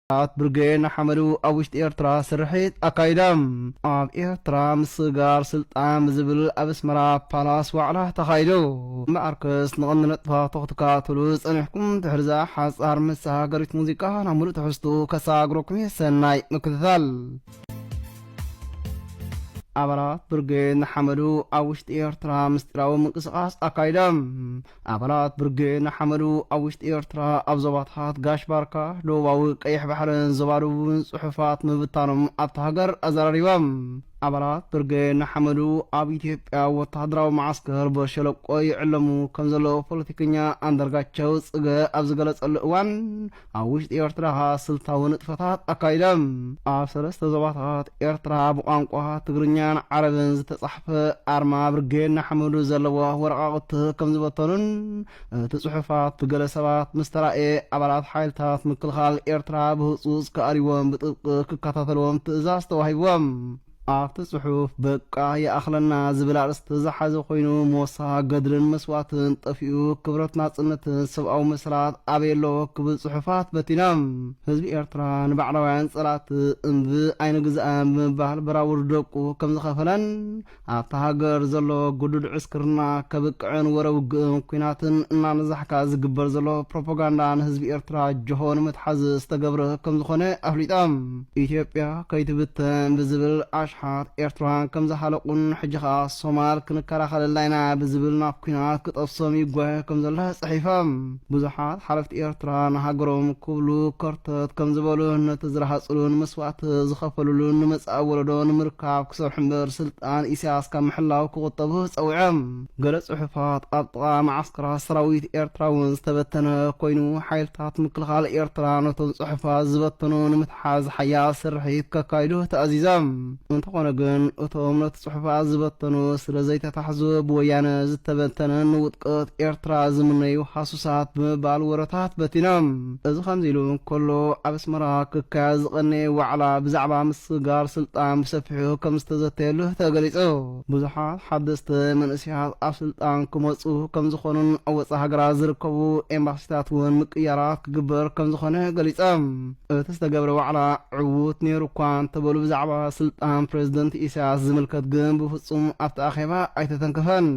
ኣባላት ብርጌድ ንሓመዱ ኣብ ውሽጢ ኤርትራ ስርሒት ኣካይዶም። ኣብ ኤርትራ ምስግጋር ስልጣን ብዝብል ኣብ ኣስመራ ፓላስ ዋዕላ ተኻይዱ። እምበኣርከስ ንቐንዲ ነጥብታቱ ክትከታተሉ ዝጸኒሕኩም ድሕሪ እዛ ሓጻር መሰጋገሪት ሙዚቃ ናብ ምሉእ ትሕዝትኡ ከሰጋግረኩም እየ። ሰናይ ምክትታል። ኣባላት ብርጌድ ንሓመዱ ኣብ ውሽጢ ኤርትራ ምስጢራዊ ምንቅስቓስ ኣካይዶም። ኣባላት ብርጌድ ንሓመዱ ኣብ ውሽጢ ኤርትራ ኣብ ዞባታት ጋሽ ባርካ፣ ደቡባዊ ቀይሕ ባሕርን ዞባ ደቡብን ጽሑፋት ምብታኖም ኣብታ ሃገር ኣዘራሪቦም። ኣባላት ብርጌድ ንሓመዱ ኣብ ኢትዮጵያ ወተሃደራዊ መዓስከር በሸለቆ ይዕለሙ ከም ዘለዉ ፖለቲከኛ ኣንዳርጋቸው ጽገ ኣብ ዝገለጸሉ እዋን፣ ኣብ ውሽጢ ኤርትራ ስልታዊ ንጥፈታት ኣካይዶም። ኣብ ሰለስተ ዞባታት ኤርትራ ብቋንቋ ትግርኛን ዓረብን ዝተጻሕፈ ኣርማ ብርጌድ ንሓመዱ ዘለዎ ወረቓቕቲ ከም ዝበተኑን፣ እቲ ጽሑፋት ብገለ ሰባት ምስ ተራእየ፣ ኣባላት ሓይልታት ምክልኻል ኤርትራ ብህጹጽ ክኣርይዎም ብጥብቂ ክከታተልዎም ትእዛዝ ተዋሂብዎም። ኣብቲ ጽሑፍ፣ በቃ ይኣኽለና ዝብል ኣርእስቲ ዝሓዘ ኮይኑ፣ ሞሳ ገድልን መስዋእትን ጠፊኡ፣ ክብረት ናጽነትን ሰብኣዊ መሰላት ኣበይ ኣሎ ክብል ጽሑፋት በቲኖም። ህዝቢ ኤርትራ ንባዕዳውያን ጸላእቲ እምቢ ኣይንግዛእን ብምባል በራብር ደቁ ከም ዝኸፈለን፣ ኣብታ ሃገር ዘሎ ግዱድ ዕስክርና ከብቅዕን ወረ ውግእን ኲናትን እናነዛሕካ ዝግበር ዘሎ ፕሮፓጋንዳ ንህዝቢ ኤርትራ ጅሆ ንምትሓዝ ዝተገብረ ከም ዝኾነ ኣፍሊጦም። ኢትዮጵያ ከይትብተን ብዝብል ኣሽሓት ኤርትራውያን ከም ዝሃለቁን፣ ሕጂ ኸኣ ሶማል ክንከላኸለላ ኢና ብዝብል ናብ ኲናት ክጠብሶም ይጓየ ከም ዘሎ ጽሒፎም። ብዙሓት ሓለፍቲ ኤርትራ ንሃገሮም ክብሉ ከርተት ከም ዝበሉን፣ ነቲ ዝረሃጽሉን መስዋእቲ ዝኸፈሉሉን ንመጻኢ ወለዶ ንምርካብ ክሰርሑ እምበር፣ ስልጣን ኢሳያስ ካብ ምሕላው ክቑጠቡ ጸዊዖም። ገለ ጽሑፋት ኣብ ጥቓ መዓስከራት ሰራዊት ኤርትራ እውን ዝተበተነ ኮይኑ፣ ሓይልታት ምክልኻል ኤርትራ ነቶም ጽሑፋት ዝበተኑ ንምትሓዝ ሓያል ስርሒት ከካይዱ ተኣዚዞም። እንተኾነ ግን፣ እቶም ነቲ ጽሑፋት ዝበተኑ ስለ ዘይተታሕዙ፣ ብወያነ ዝተበተነን ንውድቀት ኤርትራ ዝምነዩ ሃሱሳት ብምባል ወረታት በቲኖም። እዚ ከምዚ ኢሉ እንከሎ፣ ኣብ ኣስመራ ክካየድ ዝቐነየ ዋዕላ ብዛዕባ ምስግጋር ስልጣን ብሰፊሑ ከም ዝተዘተየሉ ተገሊጹ። ብዙሓት ሓደስቲ መንእሰያት ኣብ ስልጣን ክመጹ ከም ዝኾኑን፣ ኣብ ወጻኢ ሃገራት ዝርከቡ ኤምባሲታት እውን ምቅያራት ክግበር ከም ዝኾነ ገሊጾም። እቲ ዝተገብረ ዋዕላ ዕዉት ነይሩ እኳ እንተበሉ፣ ብዛዕባ ስልጣን ፕሬዝደንት ኢሳያስ ዝምልከት ግን ብፍጹም ኣብቲ ኣኼባ ኣይተተንከፈን።